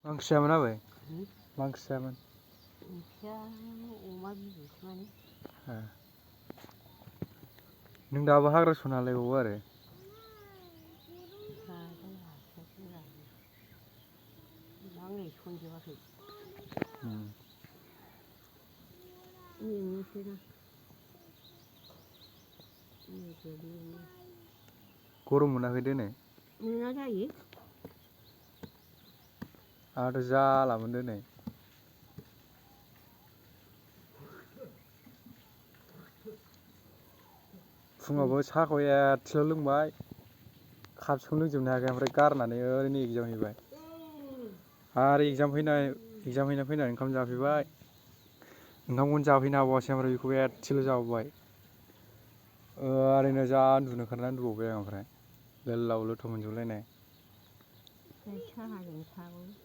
मा ओंख्रि जायामोन आबै? मा ओंख्रि जायामोन? ओंख्रिया अमा बिबुसोमोन। नों दाबो हाग्रा सना लायबावो आरो? आं नै सनजोबाखै। मेंनोसैना। गरम मोनाखै दिनै? मोना जायो। आंहाथ' जालामोन दिनै। फुङावबो साहाखौ एसेल' लोंबाय, कापसेखौनो लोंजोबनो हायाखै ओमफ्राय गारनानै ओरैनो एग्जाम हैबाय। आरो एग्जाम हैना फैनानै ओंखाम जाफैबाय। ओंखामखौनो जाफैनो हाबावासै ओमफ्राय बेखौबो एसेल' जाबोबाय। ओरैनो जा उन्दुनो ओंखारनानै उन्दुबावबाय आं ओमफ्राय गोलाव लथ' मोनजोबलायनाय। साहाजों थाबाबो